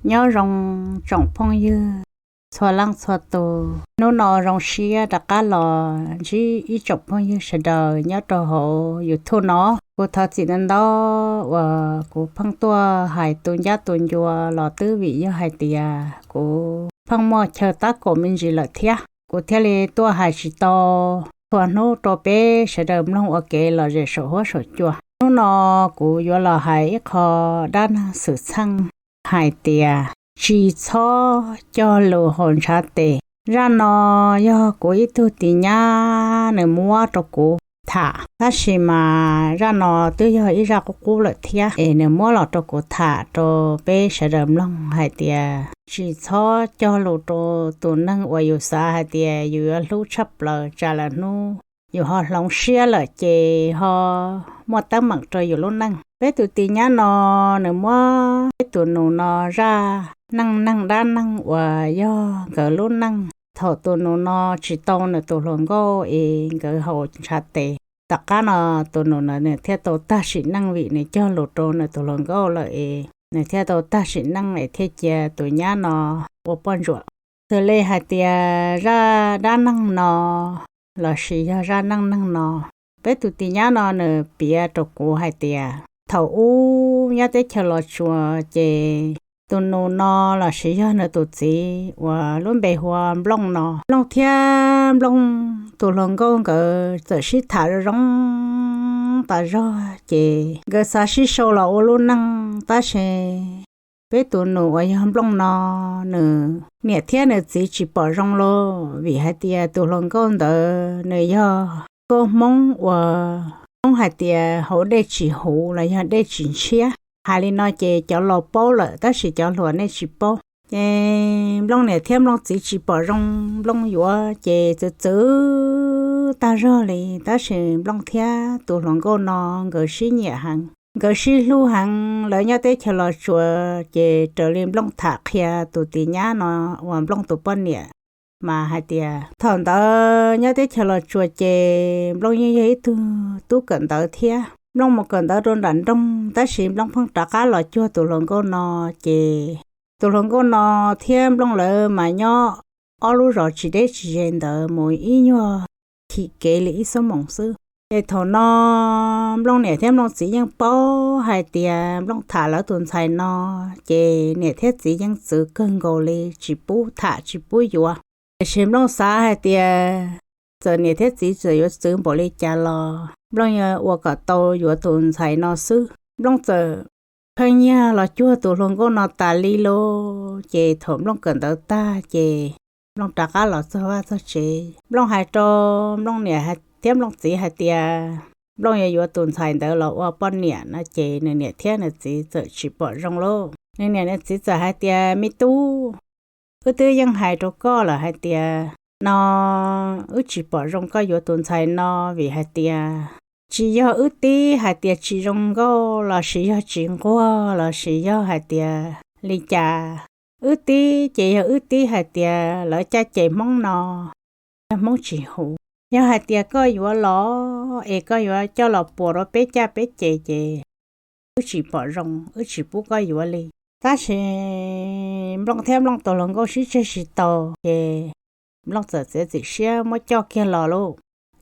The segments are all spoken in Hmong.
Nyob zoo tsoom phooj ywg txhua leej txhua tus, hnub no zoo siab rov qab los ntsib ib tsoom phooj ywg sawv daws nyob rau hauv YouTube no. Kuv thov txim ntau ntau uas kuv pheej tuaj hais tu ncab tu ncua los twb vim yog hais tias kuv pheej muaj chaw tab kaum me ntsis lawm thiab, kuv thiaj li tuaj hais tsis tau txhua hnub rau peb sawv daws mloog ua kev lom zem saum huab saum cua. Hnub no kuv yuav los hais ib qho dab neeg xwm txheej hais tias tsis txhob cog lus haus ntshav tes. Zaj no yog kuv ib tug tis nyab nws muab rau kuv tham, tab sis mas zaj no twb yog ib zaj qub qub lawm thiab es nws muab los rau kuv tham rau peb sawv daws mloog hais tias tsis txhob cog lus rau tus neeg uas yus xav hais tias yus yuav hlub tshaj plaws, tsam lawm hnub yus ho hloov siab lawm ces ho muaj teeb meem rau yus lub neej. Peb tus tis nyab no nws muab peb tus nus no zaj neej neeg dab neeg uas yog nkawd lub neej thaum tus nus no tsis tau nws tus hluas nkauj es nkawd haus ntshav tes. Tom qab no tus nus no nws thiaj tau tag sim neej vim nws cog lus rau nws tus hluas nkauj lawm es nws thiaj tau tag sim neej es thiaj cia tus nyab no ua poj ntsuam. Xws li hais tias zaj dab neeg no lossis yog zaj neej neeg no, peb tus tis nyab no nws piav rau kuv hais tias thaum ub nyob teb chaws Los Tsuas ces tus nus no lossis yog nws tus txiv uas lub npe hu ua Nplooj no, Nplooj thiab Nplooj tus hluas nkauj nkawd txawm sib tham zoo tas zog ces nkawd xav sib sau los ua lub neej tab sis peb tus nus uas yog Nplooj no nws niam thiab nws txiv tsis pom zoo lauj, vim hais tias tus hluas nkauj ntawd nws yog nkauj Hmoob uas Hmoob hais tias hauv dej tsis huv los yog dej tsis ntshiab. Hais li no ces cov laus paub lawm tab sis cov hluas nej tsis paub. Ces Nplooj niam thiab Nplooj txiv tsis pom zoo Nplooj yuav ces txwv txwv tag zog li, tab sis Nplooj thiab tus hluas nkauj no nkawd sib nyiam heev, nkawd sib hlub heev. Lawv nyob teb chaws Los Tsuas ces raws li Nplooj tham qhia tus tis nyab no uas Nplooj tus poj niam mas hais tias thaum ntawd nyob teb chaws Los Tsuas ces Nplooj yeej yog ib tug tub kawm ntawv thiab. Nplooj mus kawm ntawv rau nram nroog tab sis Nplooj pheej rov qab los cuag tus hluas nkauj no ces tus hluas nkauj no thiab Nplooj lawv mas nyob ob lub zos tsis deb tsis ze ntawd mus ib nyuag chim kev li ib xuab moos xwb. Ces thaum no Nplooj niam thiab Nplooj txiv yeej paub hais tias Nplooj tham lawv tus ntxhais no, ces niam thiab txiv yeej txwv kawg nkaus li tsis pub tham tsis pub yuav. Tiam sis Nplooj xav hais tias txawm niam thiab txiv txawm yuav txwv npaum li cas los Nplooj yuav ua kom tau yuav tus ntxhais no xwb. Nplooj txawm pheej nyiag los cuag tus hluas nkauj no tas li lauj. Ces thaum Nplooj kawm ntawv tag ces Nplooj rov qab los txog vaj txog tsev, Nplooj hais rau Nplooj niam thiab Nplooj txiv hais tias Nplooj yuav yuav tus ntxhais ntawd los ua poj niam no ces nws niam thiab nws txiv txawm tsis pom zoo lauj. Nws niam nws txiv txawm hais tias, me tub, wb twb yeej hais rau koj lawm hais tias no wb tsis pom zoo koj yuav tus ntxhais no vim hais tias tsis yog wb tib hais tias tsis zoo nkauj lossis yog tsis nquag lossis yog hais tias li cas. Wb tib ces yog wb tib hais tias lawv caj ces Hmoob no yog Hmoob tsis huv. Yog hais tias koj yuav los es koj yuav coj los puas rau peb caj peb ces ces wb tsis pom zoo, wb tsis pub koj yuav li. Tab sis Nplooj thiab Nplooj tus hluas nkauj sib tseg tsis taus ces Nplooj txawm txiav txim siab muab coj kiag los lauj.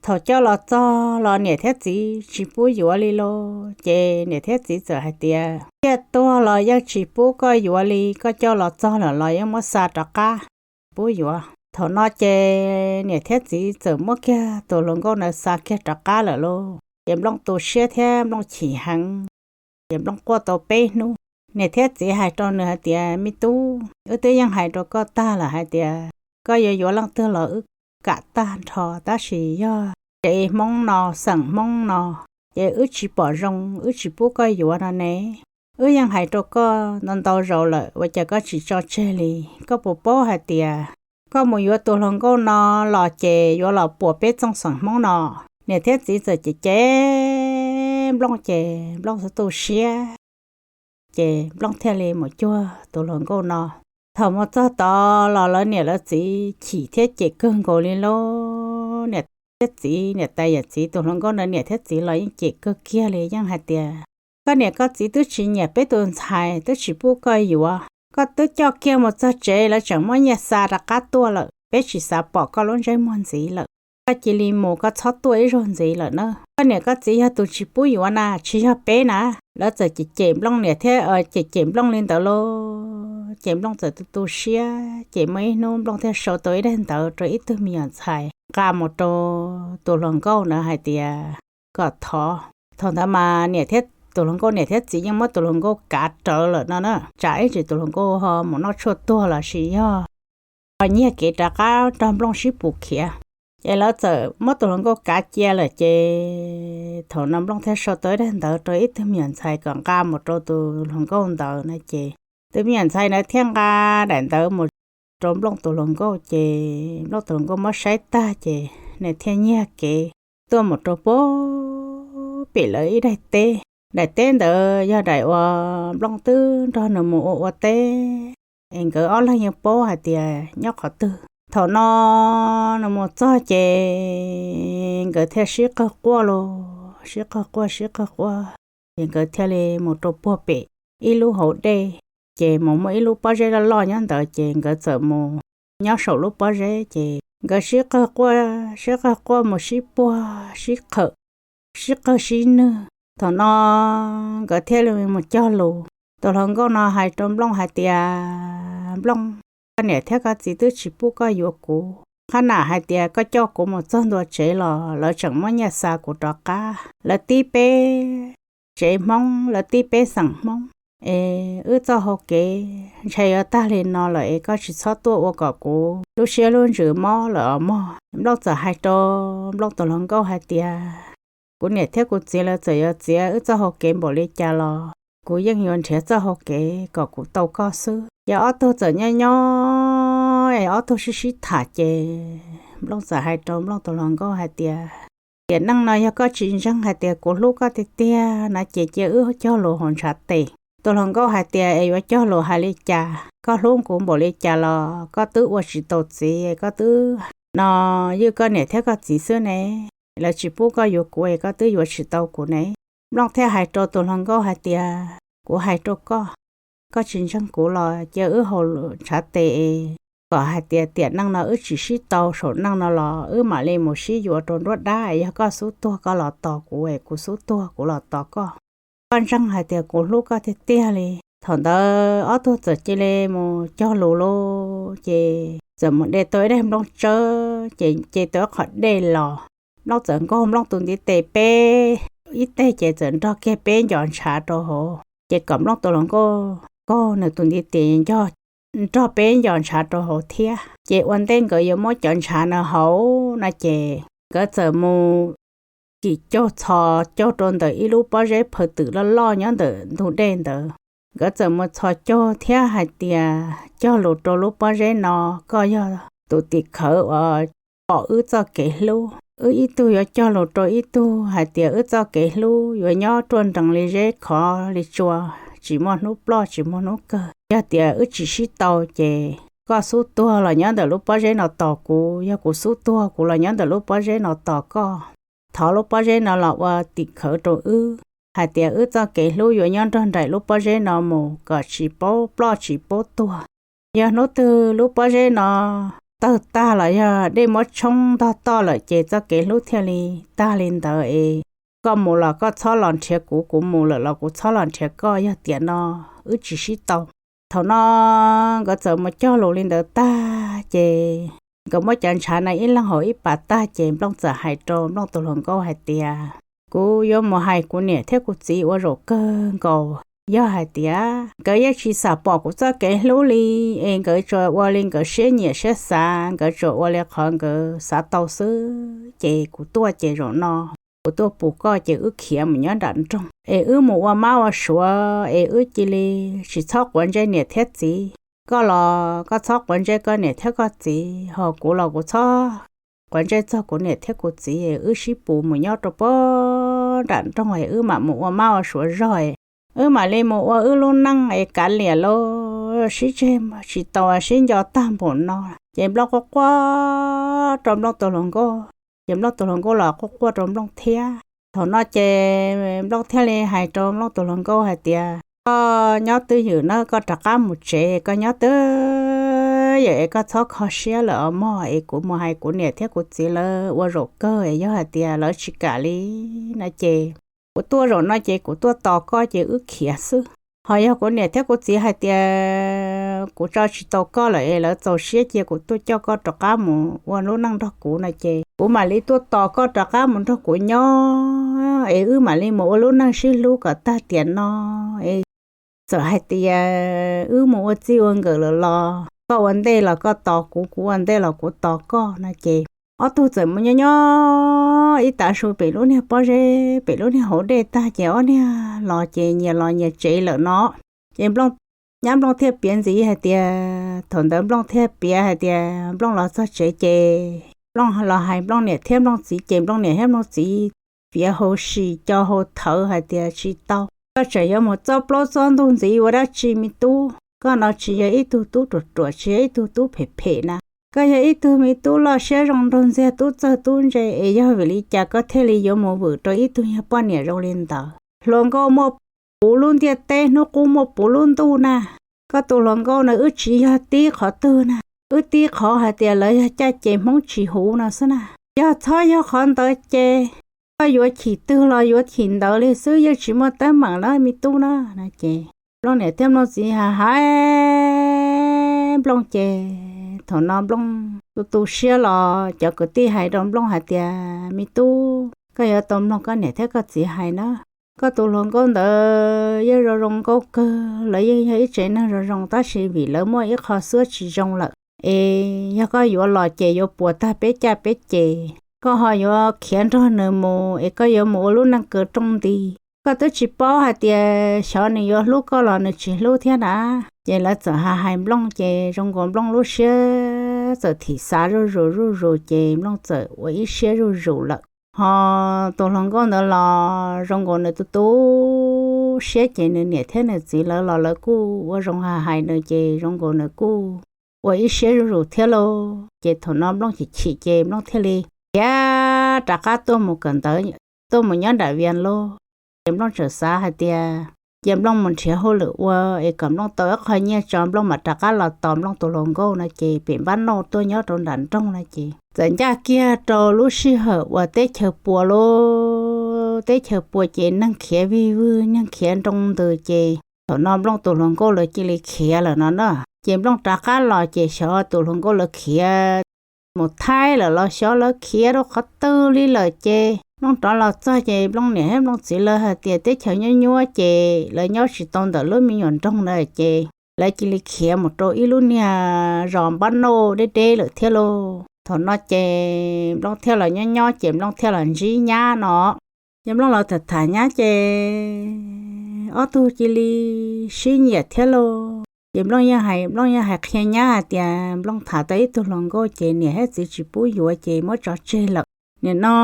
Thaum coj los txog los niam thiab txiv tsis pub yuav li lauj. Ces niam thiab txiv txawm hais tias, thiaj tuag los yeej tsis pub koj yuav li, koj coj los txog lawm los yeej muab xa rov qab, tsis pub yuav. Thaum no ces niam thiab txiv txawm muab kiag tus hluas nkauj ntawd xa kiag rov qab lawm lauj. Ces Nplooj tu siab thiab Nplooj chim heev. Ces Nplooj quaj tau peb hnub. Niam thiab txiv hais rau nws hais tias, me tub, wb twb yeej hais rau koj tag lawm hais tias koj yuav yuav leej twg los wb kam tag nrho, tab sis yog tsev Hmoob no, xeem Hmoob no, ces wb tsis pom zoo, wb tsis pub koj yuav no ne. Wb yeej hais rau koj ntau ntau zaus lawm, ua cas koj tsis tso tseg li? Koj puas paub hais tias koj mus yuav tus hluas nkauj no los ces yuav los puas peb txooj xeem Hmoob no? Niam thiab txiv txawm cem cem Nplooj ces Nplooj tu siab, ces Nplooj thiaj li mus cuag tus hluas nkauj no. Thaum mus txog tod los lawv niam lawv txiv chim thiab cem kawg nkaus li lauj. Niam thiab txiv, niam tais yawm txiv, tus hluas nkauj ntawd niam thiab txiv los yeej cem kawg kiag li, yeej hais tias, koj niam koj txiv twb tsis nyiam peb tus ntxhais, twb tsis pub koj yuav, koj twb coj kiag mus txog tsev lawv tseem muab nyiaj xa rov qab tuaj lawm, peb tsis xav pom koj lub ntsej muag ntxiv lawm. Koj cia li mus, koj txhob tuaj ib zaug ntxiv lawm na. Koj niam koj txiv yog tus tsis pub yuav na, tsis yog peb na. Lawv txawm cem cem Nplooj niam thiab cem cem Nplooj li ntawd lauj. Ces Nplooj txawm tu tu siab, ces muaj ib hnub Nplooj thiaj sau tau ib daim ntawv rau ib tug me nyuam ntxhais nqa mus rau tus hluas nkauj ntawd hais tias kom thov. Thaum ntawd mas niam thiab, tus hluas nkauj niam thiab txiv yeej muab tus hluas nkauj kav rawv lawm no na, tsam ib ntsis tus hluas nkauj ho mus noj tshuaj tuag los sis yog ho nyiag kev rov qab nrog Nplooj sib pus khiav. Ces lawv txawm muab tus hluas nkauj kav cia lawm ces thaum no Nplooj thiaj sau tau ib daim ntawv rau ib tug me nyuam ntxhais kom nqa mus rau tus hluas nkauj ntawd no ces tus me nyuam ntxhais ntawd thiaj nqa daim ntawv mus rau Nplooj tus hluas nkauj ces Nplooj tus hluas nkauj muab saib tag ces nws thiaj nyiag kev tuaj mus rau puag pem lawv ib daim teb. Daim teb ntawd yog daim uas Nplooj twb nrog nws mus ua ua teb es nkawd ob leeg yeej paub hais tias nyob qhov twg. Thaum no nws mus txog ces nkawd thiaj sib qawg quaj los sib qawg quaj sib qawg quaj, ces nkawd thiaj li mus rau puag pem ib lub hauv dej, ces mus muaj ib lub pob zeb loj loj nyob ntawd ces nkawd txawm mus nyob saum lub pob zeb ces nkawd sib qawg quaj sib qawg quaj mus sib puag sib qhawm, sib qawg sib nwg. Thaum no nkawd thiaj li mus cog lus. Tus hluas nkauj no hais rau Nplooj hais tias, Nplooj, koj niam thiab koj txiv twb tsis pub koj yuav kuv. Qhab nam hais tias koj coj kuv mus txog ntua tsev los lawv tseem muab nyiaj xa kuv rov qab. Lawv tib peb tsev Hmoob, lawv tib peb xeem Hmoob, es wb txoj hau kev ntshe yuav tag li no lawm es koj tsis txhob tuaj ua kom kuv lub siab lub ntsws mob lawm os mog. Nplooj txawm hais rau Nplooj tus hluas nkauj hais tias, kuv niam thiab kuv txiv lawv txawm yuav txiav wb txoj hau kev npaum li cas los kuv yeej yuav nrhiav txoj hau kev kom kuv tau koj xwb. Ces ob tug txawm nyob nyob es ob tug sib sib tham ces Nplooj txawm hais rau Nplooj tus hluas nkauj hais tias, tiam neej no yog koj tsis ntseeg hais tias kuv hlub koj tiag tiag na ces cia wb cog lus hauv ntshav tes. Tus hluas nkauj hais tias, es yuav cog lus hais li cas? Koj hlub kuv npaum li cas los koj twb ua tsis tau txiv, koj twb no ywj koj niam thiab koj txiv xwb ne. Lawv tsis pub koj yuav kuv es koj twb yuav tsis tau kuv ne. Nplooj thiaj hais rau tus hluas nkauj hais tias, kuv hais rau koj, koj tsis ntseeg kuv los cia wb haus ntshav tes es kom hais tias tiam neej no wb tsis sib tau, saum neej no los wb mam li mus sib yuav rau nruab dab. Yog koj xub tuag koj los tos kuv es kuv xub tuag kuv los tos koj. Koj ntseeg hais tias kuv hlub koj tiag tiag li. Thaum ntawd ob tug txawm cia li mus cog lus lauj, ces txawm mus de tau ib daim nplooj tsawb ces ce tau ib qho dej los. Nplooj txawm nkaug Nplooj tus ntiv tes peb ib teg ces txawm nrog kiag peb ncos ntshav rau hauv. Ces kom Nplooj tus hluas nkauj nkaug nws tus ntiv tes nrog peb ncos ntshav rau hauv thiab. Ces ua ntej nkawd yuav muab cov ntshav no hauv no ces nkawd txawm mus kim caug txhos caug rau ntawm ib lub pob zeb phaw twm loj loj nyob ntawm ntug dej ntawd. Nkawd txawm mus txhos caug thiab hais tias, cog lus rau lub pob zeb no, koj yog tus tim khawv uas pom wb txoj kev hlub. Wb ib tug yuav cog lus rau ib tug hais tias wb txoj kev hlub yuav nyob ruaj nrees li zeb khov li tsua, tsis muaj hnub ploj tsis muaj hnub kawg. Yog tias wb tsis sib tau ces koj xub tuag los nyob ntawm lub pob zeb no tos kuv, yog kuv xub tuag kuv los nyob ntawm lub pob zeb no tos koj. Thov lub pob zeb no los ua tim khawv rau wb, hais tias wb txoj kev hlub yuav nyob nrog nraim lub pob zeb no mus kom tsis paub ploj tsis paub tuag. Yog hnub twg lub pob zeb no tawg tag los yog dej muab tshoob ntog toj lawm ces txoj kev hlub thiaj li tag li ntawd es koj mus los koj txhob los nrhiav kuv, kuv mus lawm los kuv txhob los nrhiav koj, yog tiam no wb tsis sib tau. Thaum no nkawd txawm mus cog lus li ntawd tag ces nkawd muab cov ntshav no ib leeg haus ib pas tag ces Nplooj txawm hais rau Nplooj tus hluas nkauj hais tias, kuv yuav mus hais kuv niam thiab kuv txiv ua zaum kawg nkaus. Yog hais tias nkawd yeej tsis xam pom kuv txoj kev hlub li, es nkawd tsuas ua li nkawd siab nyiam siab xav, nkawd tsuas ua li qhov nkawd xav tau xwb, ces kuv tuaj ces zaum no kuv tuaj pum koj ces wb khiav mus nyob nram nroog es wb mus ua mab ua suav es wb cia li tsis txhob quav ntsej niam thiab txiv. Koj los koj txhob quav ntsej koj niam thiab koj txiv, ho kuv los kuv txhob quav ntsej txog kuv niam thiab kuv txiv, wb sib pus mus nyob rau puag nram nroog es wb mam mus ua mab ua suav zog es wb mam li mus ua wb lub neej es kav liam lauj, sib tseg tsis tau sib nco tag npaum no. Ces Nplooj quaj quaj rau Nplooj tus hluas nkauj, ces Nplooj tus hluas nkauj los quaj quaj rau Nplooj thiab. Thaum no ces Nplooj thiaj li hais rau Nplooj tus hluas nkauj hais tias, koj nyob twj ywm na, koj rov qab mus tsev, koj nyob twj ywm es koj txhob kho siab lawm os mog, es kuv mus hais kuv niam thiab kuv txiv lawv ua zaum kawg, es yog hais tias lawv tsis kam li no ces kuv tuaj zaum no ces kuv tuaj tos koj ces wb khiav xwb. Ho yog kuv niam thiab kuv txiv hais tias kuv tso tsis tau koj lawm es lawv txaus siab cia kuv tuaj coj koj rov qab mus ua lub neej nrog kuv no ces kuv mam li tuaj tos koj rov qab mus nrog kuv nyob es wb mam li mus ua lub neej sib hlub kom tag tiam no es txawm hais tias wb mus ua txij ua nkawm lawm los koj ua ntej los koj tos kuv, kuv ua ntej los kuv tos koj no ces ob tug txawm mus nyob nyob ib tav su pem lub niag pob zeb pem lub niag hauv dej tag ces ob niag los ces nyias los nyias tsev lawm no. Ces Nplooj, nyab Nplooj thiaj piav ntxiv hais tias, thaum ntawd Nplooj thiaj piav hais tias Nplooj los txog tsev ces Nplooj los hais Nplooj niam thiab Nplooj txiv ces Nplooj niam thiab Nplooj txiv piav hauv sim co hauv thawv hais tias tsis tau, koj tseem yuav mus txob plaub txob ntug ntxiv ua dab tsi me tub, koj no tsis yog ib tug tub ruam ruam, tsis yog ib tug tub phem phem na, koj yog ib tug me tub loj siab zoo nraug ntxiag, tub txawg tub ntse es yog vim li cas koj thiaj li yuav mus vwm rau ib tug nyuag poj niam zoo li ntawd. Hluas nkauj muaj puv lub ntiaj teb, hnub qub muaj puv lub ntuj na, koj tus hluas nkauj na wb tsis yog tib qhov twg na, wb tib qhov hais tias lawv yog caj ces Hmoob tsis huv no xwb na. Yog txhob yog qhov ntawd ces koj yuav chim twg los yuav chim ntawd li xwb, yeej tsis muaj teeb meem na me tub na no ces Nplooj niam thiab Nplooj txiv hais hais Nplooj ces thaum no Nplooj tu tu siab los cov kwv tij hais rau Nplooj hais tias me tub, koj yuav tau mloog koj niam thiab koj txiv hais na. Koj tus hluas nkauj ntawd yeej zoo zoo nkauj kawg, lawv yeej yog ib tsev neeg zoo zoo tab sis vim lawv muaj ib qho xwab tsis zoo lawm es yog koj yuav los ces yuav puas tag peb caj peb ces, koj ho yuav khiav nrog nws mus es koj yuav mus ua lub neej kaw rooj nti. Koj twb tsis paub hais tias xyov nws yuav hlub koj los nws tsis hlub thiab na. Ces lawv txawm hais hais Nplooj ces zoo nkaus Nplooj lub siab txawm thim xav zuj zus zuj zus ces Nplooj txawm ua ib siab zuj zus lawm. Ho tus hluas nkauj ntawd los zoo nkaus nws tu tu siab ces nws niam thiab nws txiv lawv los lawv kuj ua zoo hais hais nws ces zoo nkaus nws kuj ua ib siab zuj zus thiab lauj. Ces thaum no Nplooj chim chim ces Nplooj thiaj li khiav rov qab tuaj mus kawm ntawv, tuaj mus nyob nram Vias lauj. Ces Nplooj txawm xav hais tias cia Nplooj mus nrhiav hauj lwm ua es kom Nplooj tau ib qho nyiaj tso Nplooj mam rov qab los tos Nplooj tus hluas nkauj no ces pem npab nauj tuaj nyob rau nram nroog no ces txawm ncaj kiag rau lub sij hawm uas teb chaws puas lauj. Teb chaws puas ces neeg khiav vij vwg, neeg khiav nroo ntws ces thaum no Nplooj tus hluas nkauj lawv cia li khiav lawm no na. Ces Nplooj rov qab los ces xyov tus hluas nkauj lawv khiav mus Thaib lawm los xyov lawv khiav rau qhov twg li lawm ces Nplooj rov los txog ces Nplooj niam thiab Nplooj txiv lawv hais tias teb chaws nyuab nyuab ces lawv nyob tsis tau ntawm lub me nyuam nroog na ces lawv cia li khiav mus rau ib lub niag zos npab nauj deb deb lawm thiab lauj. Thaum no ces Nplooj thiaj los nyob nyob ces Nplooj thiaj los ntsib nyab no. Ces Nplooj los tham tham nyab ces ob tug cia li sib nyiam thiab lauj. Ces Nplooj yeej hais, Nplooj yeej hais qhia nyab hais tias Nplooj tham tau ib tug hluas nkauj ces niam thiab txiv tsis pub yuav ces muab tso tseg lawm. Nim no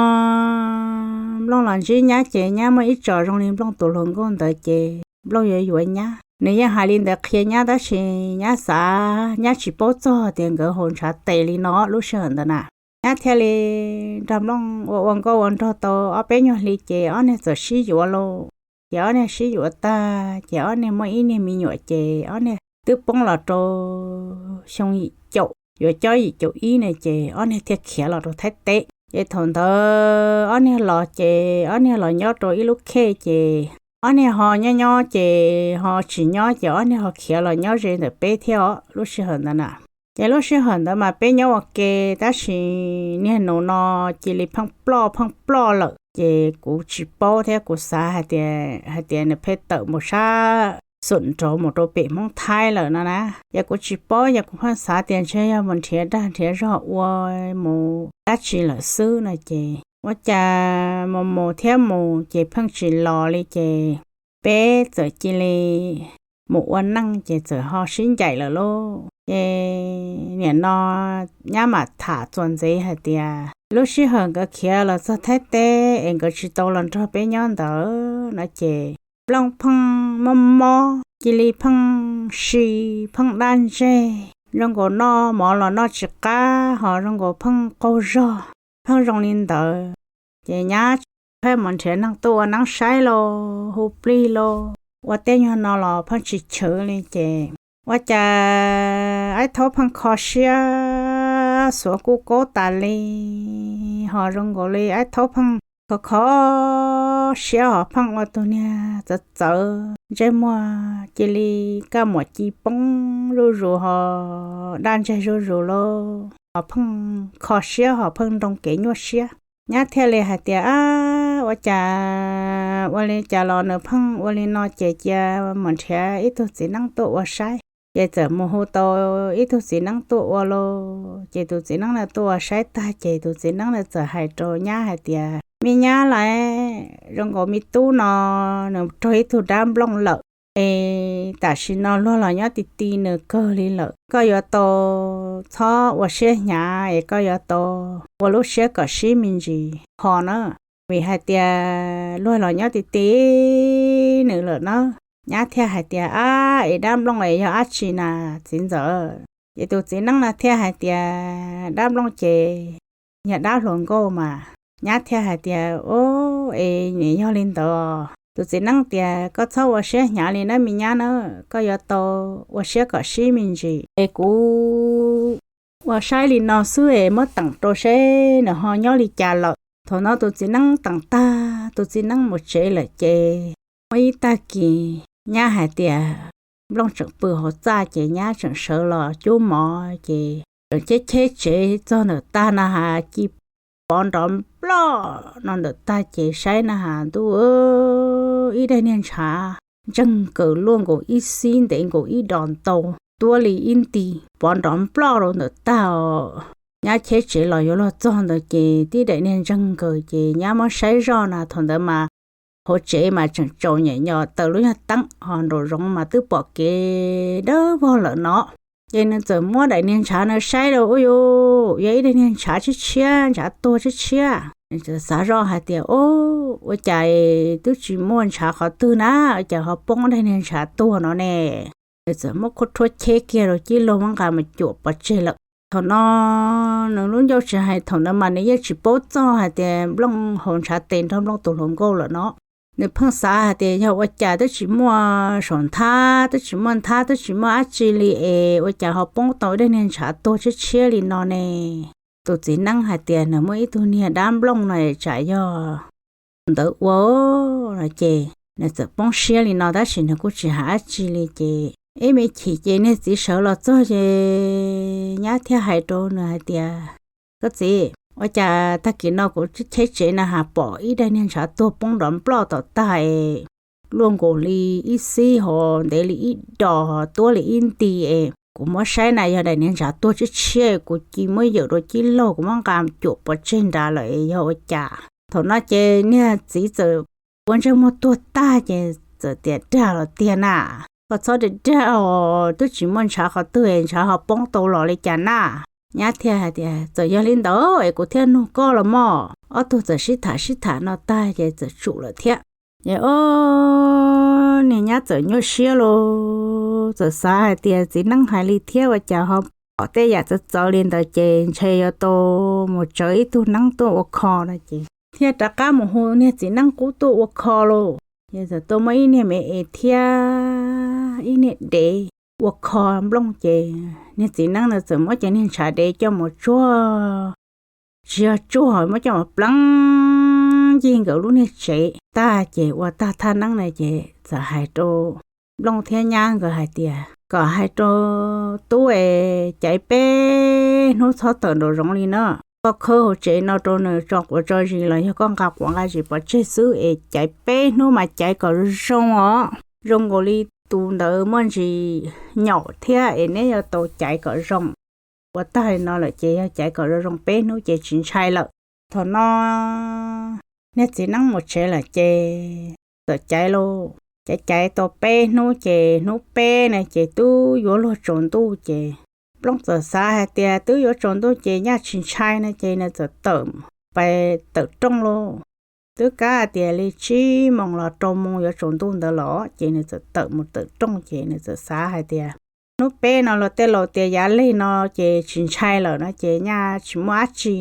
Nplooj los ntsib nyab ces nyab muaj ib tsos zoo li Nplooj tus hluas nkauj ntawd ces Nplooj yuav yuav nyab. Nws yeej hais li ntawd qhia nyab tab sis nyab xav nyab tsis paub txog tias nkawd haus ntshav tes li no lub sij hawm ntawd na. Nyab thiaj li nrog Nplooj ua ua nkauj ua nraug tau ob peb nyuag hli ces ob niag txawm sib yuav lauj. Ces ob niag sib yuav tag ces ob niag muaj ib niag me nyuam ces ob niag twb poob los rau xyoo yim caum yuav cob yim caum ib ne ces ob niag thiaj khiav los rau Thaib teb. Ces thaum ntawd ob niag los ces ob niag los nyob rau ib lub khej ces ob niag ho nyob nyob ces ho tsis nyob ces ob niag ho khiav los nyob ze ntawm peb thiab os lub sij hawm ntawd na. Ces lub sij hawm ntawd mas peb nyob ua ke tab sis niag nus no cia li pheej ploj pheej ploj lawm ces kuv tsis paub thiab kuv xav hais tias, hais tias nws pheej tawm mus sab xum nraud mus rau pem Hmoob Thaib lawm no na. Ces kuv tsis paub ces kuv pheej xav tias ntshe yog mus nrhiav dag nrhiav zog ua mus dab tsi lawm xwb no ces ua cas mus mus thiab mus ces pheej tsis los li ces peb txawm cia li mus ua neej ces txawm ho sib ncaim lawm lauj. Ces nim no nyab mam tham txuas ntxiv hais tias lub sij hawm nkawd khiav los txog Thaib teb es nkawd tsis tau los nrog peb nyob ntawd no ces Nplooj pheej mob mob cia li pheej si, pheej daj ntseg, zoo nkaus noj mov los noj tsis qab ho zoo nkaus pheej qaug zog, pheej zoo li ntawd. Ces nyab tsis pheej mus nrhiav neeg tuaj ua neeb saib lauj, hu plig lauj, ua tej nyuag no los pheej tsis chwv li ces ua cas Aib Thaub pheej kho siab xuav kuj kaub tas li, ho zoo nkaus li Aib Thaub pheej kho kho siab ho pheej ua tus niag txawv txawv ntsej muag cia li kaj muam ci poob zuj zus ho daj ntseg zuj zus lauj, ho pheej kho siab ho pheej nroo kev nyuaj siab. Nyab thiaj li hais tias, Ab, ua cas ua li cas los nws pheej ua li no ces cia mus nrhiav ib tug txiv neeb tuaj ua saib. Ces txawm mus hu tau ib tug txiv neeb tuaj ua lauj. Ces tus txiv neeb na tuaj ua saib tag ces tus txiv neeb na txawm hais rau nyab hais tias, Me nyab lauj, zoo nkaus me tub no nws raug ib tug dab nplooj lawm es tam sim no luag los nyob ti ti nws kawg li lawm. Koj yuav tau txhob ua siab hnyav es koj yuav tau ua lub siab kom sib me ntsis kho na, vim hais tias luag los nyob ti ti nws lawm na. Nyab thiaj hais tias, Ab, es dab nplooj es yog dab tsi na txiv ntxawm? Ces tus txiv neeb no thiaj hais tias, Dab nplooj ces yog dab hluas nkauj mas. Nyab thiaj hais tias, Au, es nim yog li ntawd. Tus txiv neeb tias, Koj txhob ua siab hnyav li na me nyab na, koj yuav tau ua siab kom sib me ntsis es kuv ua saib li no xwb es muab teem rau seb nws ho nyob li cas lawm. Thaum no tus txiv neeb teem tag, tus txiv neeb mus tsev lawm ces muaj ib tag kis nyab hais tias nplooj tseem pw hauv txaj ces nyab tseem sawv los cub mov ces tseem cheb cheb tsev txog ntawm tag na has ci pov nrov nploj no ntawm tag ces saib na has ntuj, ib daim niag ntshav ntseeg nkaws luaj nkaus ib xib ntev nkaus ib dos ntau tuab li ib nti pov nrov nploj rau ntawm tag os. Nyab cheb tsev los yuav luag txog ntawd ces tib daim niag ntseeg nkaws ces nyab muab saib zoj na thaum ntawd mas hauv tsev mas tseem tsaus nyem nyos taws lub nyuag teeb ho nraum zoov mas twb pom kev dawb vog lawm no. Ces nws txawm muab daim niag ntshav na saib rau, ub yuj, yog ib daim niag ntshav tshiab tshiab, ntshav tuag tshiab tshiab. Nws txawm xav zoj hais tias, Ub, ua cas twb tsis muaj ntshav qhov twg na, ua cas ho poob daim niag ntshav tuag no ne? Nws txawm muab khuab rhuab cheb kiag rau cib laug muab nqa mus cuam pov tseg lawm. Thaum no nws lub ncauj tsis hais, thaum ntawd mas nws yeej tsis paub txog hais tias nplooj haus ntshav tes nrog nplooj tus hluas nkauj lawm no. Nws pheej xav hais tias yog ua cas twb tsis muaj saum nthab, twb tsis muaj nthab, twb tsis muaj dab tsi li es ua cas ho poob tau ib daim niag ntshav tuag tshiab tshiab li no ne? Tus txiv neeb hais tias nws muaj ib tug niag dab nplooj no tsam yog tus ntawd ua no ces nws txawm poob siab li no tab sis nws kuj tsis hais dab tsi li ces ib me chim ces niag txiv sawv los txog ces nyab thiaj hais rau nws hais tias, Koj txiv, ua cas tag kis no kuv cheb tsev na has pom ib daim niag ntshav tuag poob nrov nploj tom tag es luaj nkaus li ib xib ho ntev li ib dos ho tuab li ib nti es kuv muab saib na yog daim niag ntshav tuag tshiab tshiab, kuv cia muab yawm rau cib laug kuv muab nqa cuam pov tseg nrad lawm es yog ua cas? Thaum no ces niag txiv txawm ua ntsej muag tuag tag ces txawm tias, Dag los tiag na, koj txhob dag dag os, twb tsis muaj ntshav qhov twg es ntshav ho poob tau los li cas na? Nyab thiaj hais tias, Txawm yog li ntawd es kuv thiaj nug koj los mog. Ob tug txawm sib tham sib tham no tag ces txawm tsum lawm thiab. Ces o, niag nyab txawm nyuaj siab lauj, txawm xav hais tias txiv neeb hais li thiab ua cas ho pom tej yam txawv txawv li ntawd ces ntshe yuav tau mus tsawv ib tug neeb tuaj ua kho no ces thiaj rov qab mus hu niag txiv neeb qub tuaj ua kho lauj. Ces txawm tuaj muab ib niag me es thiab ib niag dev ua kho nplooj ces niag txiv neeb ntawd txawm muab cov niag ntshav dev coj mus tsuag, tsis yog tsuag, muab coj mus pleev ncig nkawd lub niag tsev tag ces ua tag thaj neeb na ces txawm hais rau nplooj thiab nyab nkawd hais tias, Kom hais rau tub es caiv peb hnub txhob tawm nraum zoov li na. Koj khawb hauv tsev no rau nws tso quav tso zis los yog koj nqa quav nqa zis pov tseg xwb es caiv peb hnub mas caiv kom zoo os, zoo nkaus li tus ntawd muaj ntsis nyaum thiab es neb yuav tau caiv kom zoo. Ua tag li no lawm ces yog caiv kom zoo zoo peb hnub ces tsis ntshai lawm. Thaum no niag txiv neeb mus tsev lawm ces txawm caiv lauj, caiv caiv tau peb hnub ces hnub peb na ces twb yuav luag tsaus ntuj ces nplooj txawm xav hais tias twb yuav tsaus ntuj ces nyaj tsis ntshai no ces nws txawm tawm, pais tawm rooj lauj. Twb kab hais tias li tsib moos los rau moos yuav tsaus ntuj ntawd los ces nws txawm tawm mus tawm rooj ces nws txawm xav hais tias hnub peb no luag tej laus tias yav lig no ces tsis ntshai lawm no ces nyaj tsis muaj dab tsi.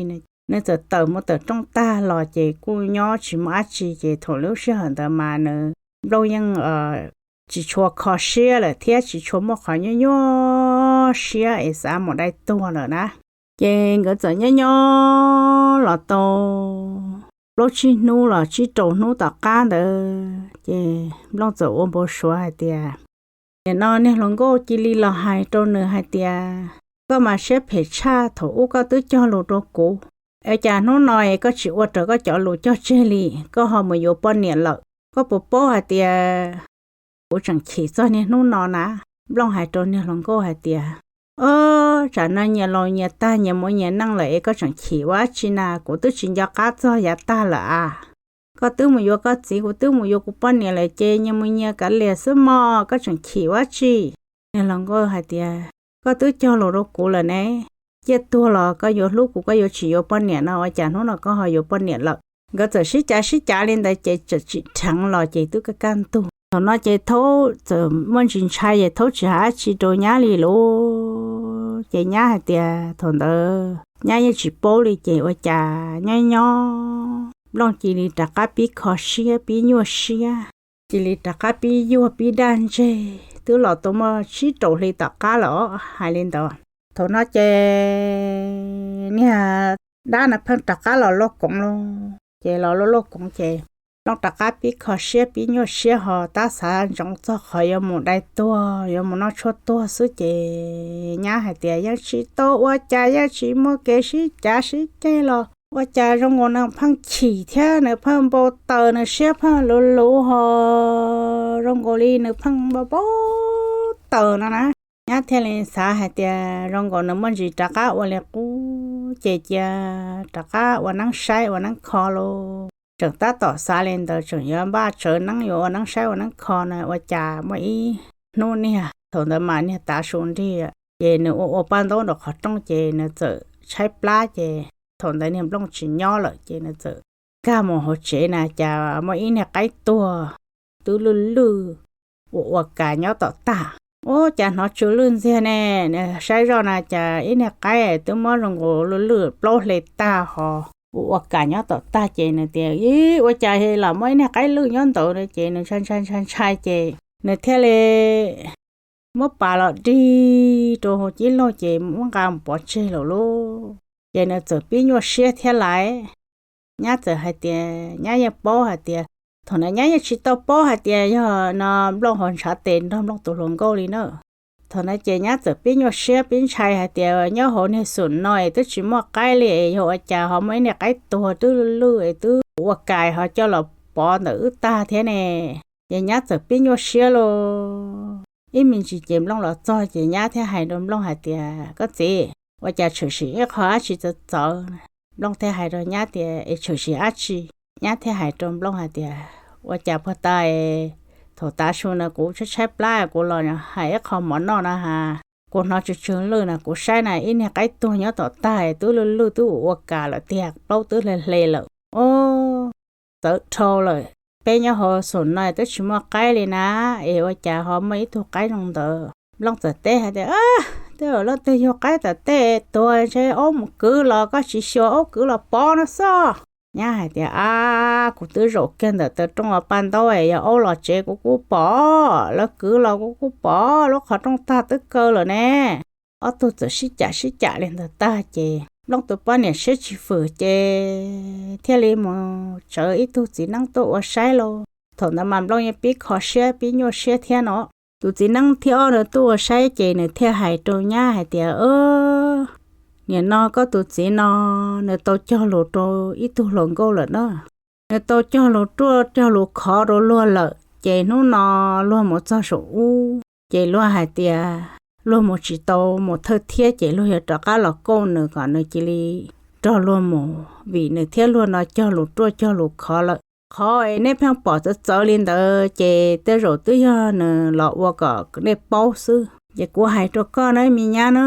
Nws txawm tawm mus tawm rooj tag los ces kuj nyob tsis muaj dab tsi ces thaum lub sij hawm ntawd mas nws nplooj yeej tsis tshua kho siab lawm thiab tsis tshua muaj qhov nyuaj nyuaj siab es xav mus dai tuag lawm na. Ces nkawd txawm nyob nyob los tau plaub tsib hnub los tsib rau hnub tom qab ntawd ces Nplooj txawm ua npau suav hais tias, nim no niag hluas nkauj cia li los hais rau nws hais tias, koj mas siab phem tshaj, thaum ub koj twb cog lus rau kuv, ua cas hnub no es koj tsis ua raws koj cov lus cog tseg li, koj ho mus yuav poj niam lawm? Koj puas paub hais tias kuv tseem chim txog niaj hnub no na? Nplooj hais rau niag hluas nkauj hais tias, o, tsam no nyias laus nyias tag nyias muaj nyias neej lawm es koj tseem chim ua dab tsi na? Kuv twb tsis nco qab txog yav tag lawm as. Koj twb mus yuav koj txiv, kuv twb mus yuav kuv poj niam lawm ces nyias mus nyias kav liam xwb mog, koj tseem chim ua dab tsi? Niag hluas nkauj hais tias, koj twb cog lus rau kuv lawm ne, ciaj tuag los koj yuav hlub kuv, koj yuav tsis yuav poj niam no, ua cas hnub no koj ho yuav poj niam lawm? Nkawd txawm sib cav sib cav li ntawd ces txawm tsim dheev los ces twb kaj kaj ntug. Thaum no ces Thaub txawm muaj ntsis ntshai ces Thaub tsis hais dab tsi rau nyab li lauj. Ces nyab hais tias thaum ntawd nyab yeej tsis paub li ces ua cas nyob nyob Nplooj cia li rov qab pib kho siab pib nyuaj siab, cia li rov qab pib yuag pib daj ntseg. Twb los tau muaj tsib rau hli tom qab lawm os, hais li ntawd. Thaum no ces niag dab no pheej rov qab los lauj koov lauj, ces los lauj lauj koov ces Nplooj rov qab pib kho siab pib nyuaj siab ho tab xav ntsoov txog qhov yuav mus dai tuag yuav mus noj tshuaj tuag xwb ces nyab hais tias yeej tsis tau ua cas, yeej tsis muaj kev sib cav sib ceg los ua cas zoo nkaus nws pheej chim thiab nws pheej npau taws, nws siab pheej luv luv ho zoo nkaus li nws pheej npau npau taws no na. Nyab thiaj li xav hais tias zoo nkaus nws muaj ntsis rov qab ua li qub ces cia rov qab ua neeb saib ua neeb kho lauj. Tseem tab tom xav li ntawd tseem yuav npaj tsawv neeb yuav ua neeb saib ua neeb kho na ua cas muaj ib hnub niag thaum ntawd mas niag tav su nrig ces nws ua ua paj ntaub nraum qhov rooj ces nws txawm tshaib plab ces thaum ntawd niag Nplooj tsis nyob lawm ces nws txawm nkag mus hauv tsev na cas muaj ib niag qaib tuag twb lwj lwj ua ua kas nyob tom tag. Ub, cas hnov tsw lwj ntxiag ne, saib zoj na cas ib niag qaib twb muab zoo nkaus lwj lwj plaub hle tag ho ua ua kas nyob tom tag ces nws tias, ib, ua cas los muaj ib niag qaib lwj nyob ntawd no ces nws ntshai ntshai ntshai ntshai ces nws thiaj li muab pas los dig rau hauv cib laug ces muab nqa mus pov tseg lawm lauj. Ces nws txawm pib nyuaj siab thiab lais. Nyab txawm hais tias nyab yeej paub hais tias, thaum ntawd nyab yeej tsis tau paub hais tias yog no Nplooj ho ntshav tes nrog Nplooj tus hluas nkauj li na. Thaum ntawd ces nyab txawm pib nyuaj siab pib ntshai hais tias nyob hauv niag xum no es twb tsis muaj qaib li es yog ua cas ho muaj ib niag qaib tuag twb lwj lwj es twb ua kas ho coj los pov ntawm wb tag thiab ne. Ces nyab txawm pib nyuaj siab lauj. Ib me ntsis ces Nplooj los txog ces nyab thiaj hais rau Nplooj hais tias, koj txiv, ua cas tshwm sim ib qho dab tsi txawv txawv? Nplooj thiaj hais rau nyab tias, es tshwm sim dab tsi? Nyab thiaj hais rau Nplooj hais tias, ua cas puag ta thaum tav su no kuv tshaib tshaib plab kuv los hais ib qho mov noj no ha, kuv hnov tsw tsw lwj no kuv saib na ib niag qaib tuag nyob tom tag twb lwj lwj twb ua ua kas lawm tiag, plaub twb hle hle lawm. Ub, txawv dhau lawm. Peb nyob hauv xum no twb tsis muaj qaib li na, es ua cas ho muaj ib tug qaib zoo ntawd? Nplooj txawm teb hais tias, tej zaum leej twg yug qaib tom tej tuag ntshe aub mus kwv los koj tsis xyuas aub kwv los pov no xwb. Nyab hais tias, ab, kuv twb zaum kiag ntawm taw rooj ua paj ntaub es yog aub los tsev kuv kuj pom, lawv kwv los kuv kuj pom, lub qhov rooj tag twb kaw lawm ne. Ob tug txawm sib cam sib cam li ntawd tag ces Nplooj tus poj niam siab tsis fwm ces thiaj li mus tsawv ib tug txiv neeb tuaj ua saib lauj. Thaum ntawd mas Nplooj yeej pib kho siab pib nyuaj siab thiab no. Tus txiv neeb thib ob no tuaj ua saib ces nws thiaj hais rau nyab hais tias, nim no koj tus txiv no nws tau cog lus rau ib tug hluas nkauj lawm na. Nws tau cog lus ruaj cog lus khov rau luag lawm ces hnub no luag mus txog saum ub ces luag hais tias luag mus tsis tau mus thawj thiab ces luag yuav rov qab los kauj nws kom nws cia li nrog luag mus, vim nws thiab luag no cog lus ruaj cog lus khov lawm. Qhov es nej pheej pom txawv txawv li ntawd ces tej zaum twb yog nws los ua kom nej paub xwb. Ces kuv hais rau koj na me nyab na,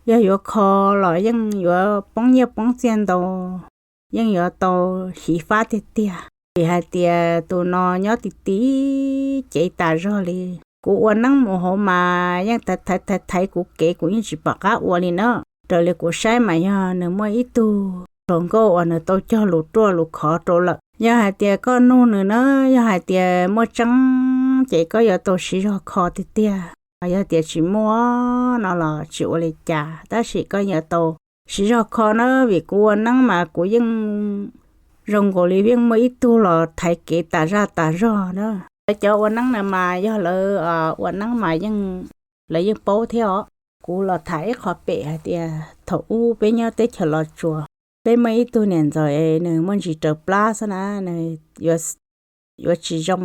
yog yuav kho los yeej yuav poob nyiaj poob txiaj ntau, yeej yuav tau xyiv fab tiag tiag. Vim hais tias tus no nyob ti ti cev tas zog li. Kuv ua neeb mus hauv mas yeej thaiv thaiv thaiv kuv kev, kuv yeej tsis pom qab ua li na. Raws li kuv saib mas yog nws muaj ib tug hluas nkauj uas nws tau cog lus ruaj lus khov rau lawm. Yog hais tias koj nug nws na, yog hais tias muaj tseeb ces koj yuav tau siv zog kho tiag tiag. Yog tias tsis muaj no los tsis ua li cas, tab sis koj yuav tau siv zog kho na, vim kuv ua neeb mas kuv yeej zoo nkaus li yeej muaj ib tug los thaiv kev tas zaj tas zog na. Lawv cov ua neeb na mas yog lawv ua neeb mas yeej, lawv yeej paub thiab os. Kuv los tham ib qho pem hais tias thaum ub peb nyob teb chaws Los Tsuas, peb muaj ib tug niam ntxawm es nws muaj ntsis raws plab xwb na, nws yuav tsis zoo.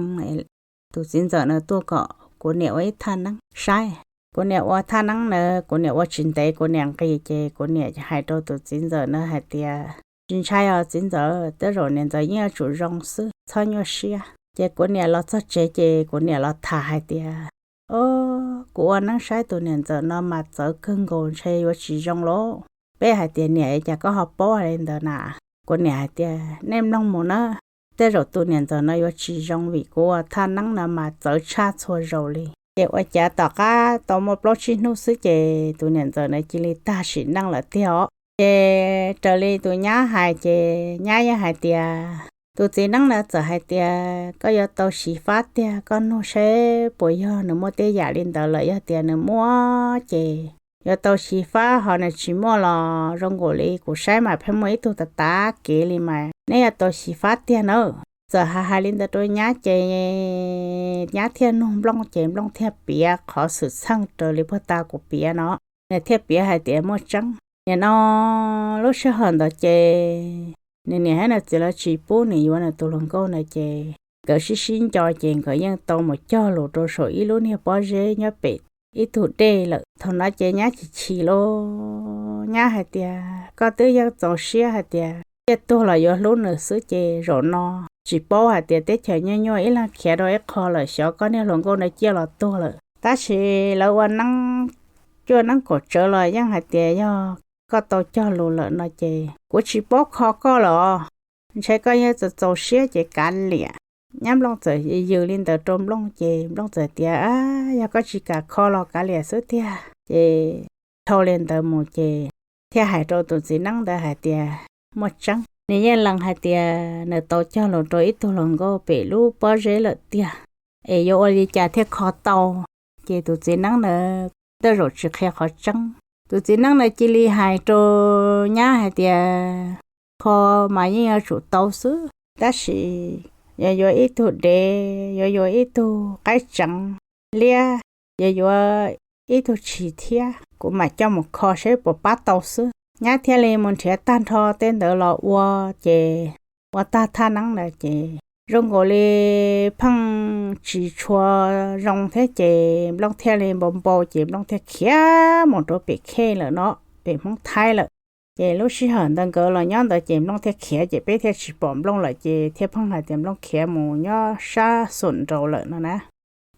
Tus txiv ntxawm na tuaj kom kuv niam ua ib thaj neeb saib. Kuv niam ua thaj neeb na, kuv niam ua tsis ntev kuv niam nqis ces kuv niam hais rau tus txiv ntxawm na hais tias, tsis ntshai os txiv ntxawm, tej zaum niam ntxawm yeej yuav tsum zoo xwb, txhob nyuaj siab. Ces kuv niam los txog tsev ces kuv niam los tham hais tias, o, kuv ua neeb saib tus niam ntxawm no mas txawv kawg nkaus, ntshe yuav tsis zoo lauj. Peb hais tias, niam, cas koj ho paub li ntawd na? Kuv niam hais tias, nej mloog mus na, tej zaum tus niam ntxawm no yuav tsis zoo vim kuv ua thaj neeb no mas txawv tshaj txhua zaus li. Ces ua cas tom qab tau muaj plaub tsib hnub xwb ces tus niam ntxawm na cia li tag sim neej lawm tiag os. Ces raws li tus nyab hais ces nyab yeej hais tias, tus txiv neeb na txawm hais tias, koj yuav tau xyiv fab tiag, koj nug seb puas yog nws muaj tej yam li ntawd lawm, yog tias nws muaj ces yuav tau xyiv fab, ho nws tsis muaj los zoo nkaus li kuv saib mas pheej muaj ib tug tav tav kev li mas neb yuav tau xyiv fab tiag na. Txawm hais hais li ntawd rau nyab ces nyab thiaj nug Nplooj ces Nplooj thiaj piav qhov xwm txheej raws li puag ta kuv piav no. Nws thiaj piav hais tias muaj tseeb. Nim no lub sij hawm ntawd ces nws niam thiab nws txiv lawv tsis pub nws yuav nws tus hluas nkauj ntawd ces nkawd sib sib nco ces nkawd yeej tau mus cog lus rau saum ib lub niag pob zeb nyob pem ib tug dej lawm. Thaum no ces nyab chim chim lauj, nyab hais tias koj twb yeej txaus siab hais tias thiaj tuag los yuav hlub nws xwb ces zaum no tsis paub hais tias teb chaws nyuaj nyuaj ib leeg khiav rau ib qho lawm, xyov koj niag hluas nkauj ntawd ciaj los tuag lawm. Tab sis lawv ua neeb cuaj neeb kaum tsawv los yeej hais tias yog koj tau cog lus lawm no ces kuv tsis paub kho koj lawm os. Ntshe koj yeej txaus txaus siab ces kav liam. Nyab Nplooj txawm yws li ntawd rau Nplooj ces Nplooj txawm tias, yog koj tsis kam kho los kav liam xwb tiag. Ces dhau li ntawd mus ces thiaj hais rau tus txiv neeb ntawd hais tias muaj tseeb. Nws yeej lees hais tias nws tau cog lus rau ib tug hluas nkauj pem lub pob zeb lawm tiag. Es yuav ua li cas thiaj kho tau? Ces tus txiv neeb ntawd tej zaum tsis qhia qhov tseeb. Tus txiv neeb ntawd cia li hais rau nyab hais tias, kho mas yeej yuav tsum tau xwb, tab sis yuav yuav ib tug dev, yuav yuav ib tug qaib tseev liab, yuav yuav ib tug tshis thiab, kuv mam coj mus kho seb puas pab tau xwb. Nyab thiaj li mus nrhiav tag nrho tej ntawd los ua, ces ua tag thaj neeb ntawd ces zoo nkaus li pheej tsis tshua zoo thiab ces Nplooj thiaj li npau npau ces Nplooj thiaj khiav mus rau pem khej lawm no, pem Hmoob Thaib lawm. Ces lub sij hawm ntawd nkawd los nyob ntawd ces Nplooj thiaj khiav ces peb thiaj tsis pom Nplooj lawm ces thiaj pheej hais tias Nplooj khiav mus nyob sab xum nraud lawm no na.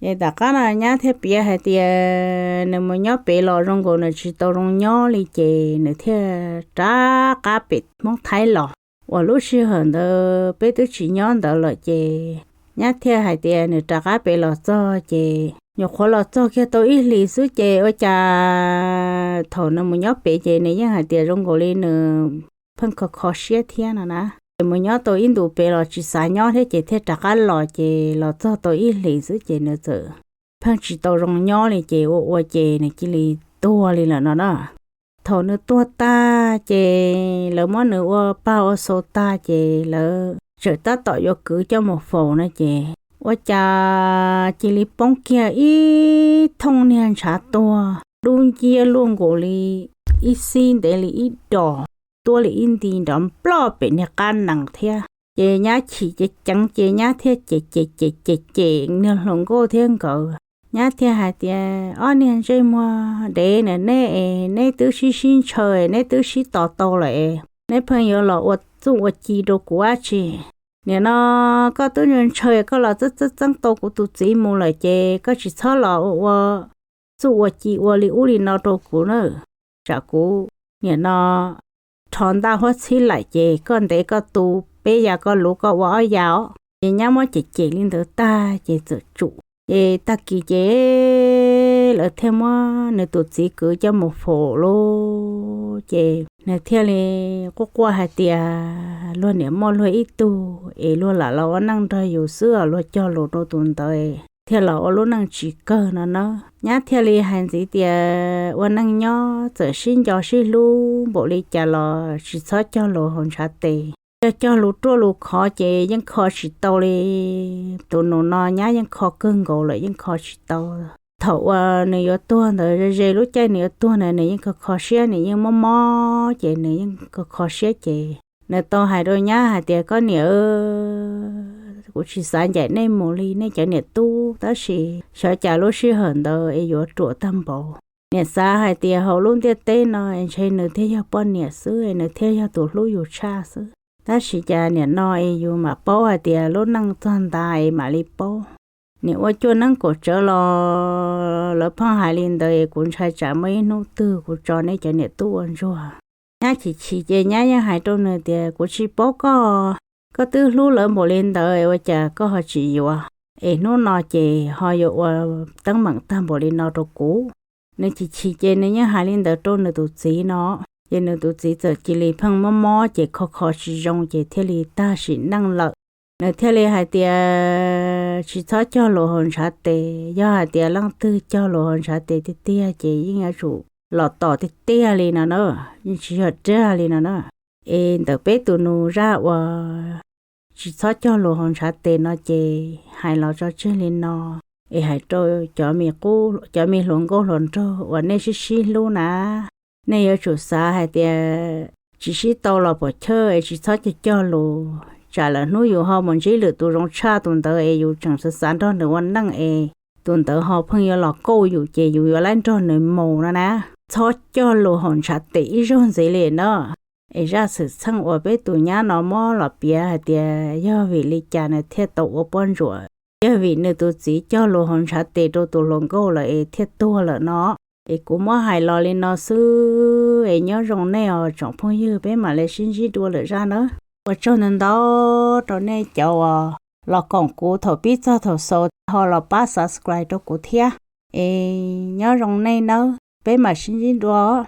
Ces tom qab no nyab thiaj piav hais tias nws mus nyob pem los zoo nkaus nws tsis tau zoo nyob li ces nws thiaj rov qab pem Hmoob Thaib los. Uas lub sij hawm ntawd peb twb tsis nyob ntawd lawm ces nyab thiaj hais tias nws rov qab pem los txog ces nyuam qhuav los txog kiag tau ib hlis xwb ces ua cas thaum nws mus nyob pem ces nws yeej hais tias zoo nkaus li nws pheej kho kho siab thiab no na. Ces mus nyob tau ib ntus pem los tsis xav nyob thiab ces thiaj rov qab los ces los txog tau ib hlis xwb ces nws txawm pheej tsis tau zoo nyob li ces ua ua ces nws cia li tuag li lawm no na. Thaum nws tuag tag ces lawv muab nws ua pag ua xau tag ces lawv tseem tab tom yuav kwv coj mus faus no ces ua cas cia li poob kiag ib thooj niag ntshav tuag dub nciab luaj nkaus li ib xib ntev li ib dos, tuab li ib nti nrov nploj pem niag qab nees thiab. Ces nyab chim ceev ceev ces nyab thiaj cem cem cem cem cem niag hluas nkauj thiab nkawd. Nyab thiaj hais tias ob niag ntsej muag dev na, neb es neb twb sib sib ntshaw, neb twb sib tos tau lawm es neb pheej yuav los ua txuj ua ci rau kuv dab tsi? Nim no koj twb ntshaw ntshaw koj los txeeb txeeb txeeb tau kuv tus txiv mus lawm ces koj tsis txhob los ua txuj ua ci ua li ub li no rau kuv na. Tsam kuv nim no rho ntaj huab txhib laim ces koj ntev koj tu peb yam, koj luv koj ua ob yam os. Ces nyab muab cem cem li ntawd tag ces txawm tsum. Ces tag kis ces lawv thiaj muab nws tus txiv kwv coj mus faus lauj. Ces nws thiaj li quaj quaj hais tias luag niam muaj luag ib tug es luag lam los ua neej nrog yus xwb os, luag cog lus rau tus ntawd thiaj los ua lub neej tsis kawg no na. Nyab thiaj li hais ntxiv tias ua neej nyob txawm sib nco sib hlub npaum li cas los tsis txhob cog lus haus ntshav tes. Cog cog lus ruaj lus khov ces yeej kho tsis tau li. Tus nus no nyab yeej kho kawg nkaus lawm yeej kho tsis tau. Thaum uas nws yuav tuag ntawd ze ze lub caij nws yuav tuag na nws yeej kho kho siab, nws yeej mob mob ces nws yeej kho kho siab ces nws tau hais rau nyab hais tias koj niam, kuv tsis xav ncaim nej mus li nej cov niam tub, tab sis xyov cas lub sij hawm ntawd es yuav ruam tag npaum. Niam xav hais tias hauv lub ntiaj teb no es ntshe nws thiaj yog poj niam xwb es nws thiaj yog tus hlub yus tshaj xwb. Tab sis cas niam no es yus mam paub hais tias lub neej txog nta es mam li paub. Niam ua cuaj neeb kaum tsawv los lawv pheej hais li ntawd es kuv ntshai tsam muaj ib hnub twg kuv tso nej cov niam tub ua ntsuag. Nyab chim chim ces nyab yeej hais rau nws tias kuv tsis paub koj, koj twb hlub lawv npaum li ntawd es ua cas koj ho tsis yuav, es hnub no ces ho yuav ua teeb meem tag npaum li no rau kuv. Nws chim chim ces nws yeej hais li ntawd rau nws tus txiv no, ces nws tus txiv txawm cia li pheej mob mob ces kho kho tsis zoo ces thiaj li tag sim neej lawm. Nws thiaj li hais tias tsis txhob cog lus haus ntshav tes, yog hais tias leej twg cog lus haus ntshav tes tiag tiag ces yeej yuav tsum los tos tiag tiag li no na, yeej tsis yog dag li no na. Es ntawm peb tus nus zaj uas tsis txhob cog lus haus ntshav tes no ces hais los tso tseg li no, es hais rau cov me qub, cov me hluas nkauj hluas nraug uas nej sib sib hlub na, nej yuav tsum xav hais tias tsis sib tau los pom chawj es tsis txhob cog cog lus, tsam lawm hnub yus ho mus ntsib lwm tus zoo tshaj tus ntawd es yus tseem xav xav nrog nws ua neej es tus ntawd ho pheej yuav los kauj yus ces yus yuav laib nrog nws mus no na. Txhob cog lus haus ntshav tes ib zaug ntxiv li na. Es zaj xwm txheej uas peb tus nyab no muab los piav hais tias yog vim li cas nws thiaj tau ua poj ntsuam, yog vim nws tus txiv cog lus haus ntshav tes rau tus hluas nkauj lawm es thiaj tuag lawm no. Es kuv muab hais los li no xwb es nyob zoo nej os tsoom phooj ywg, peb mam li sib ntsib dua lwm zaj nawb. Ua tsaug ntau ntau rau nej cov uas los koom kuv thaum pib txog thaum xaus ho los pab subscribe rau kuv thiab. Es nyob zoo nej nawb, peb mam sib ntsib dua.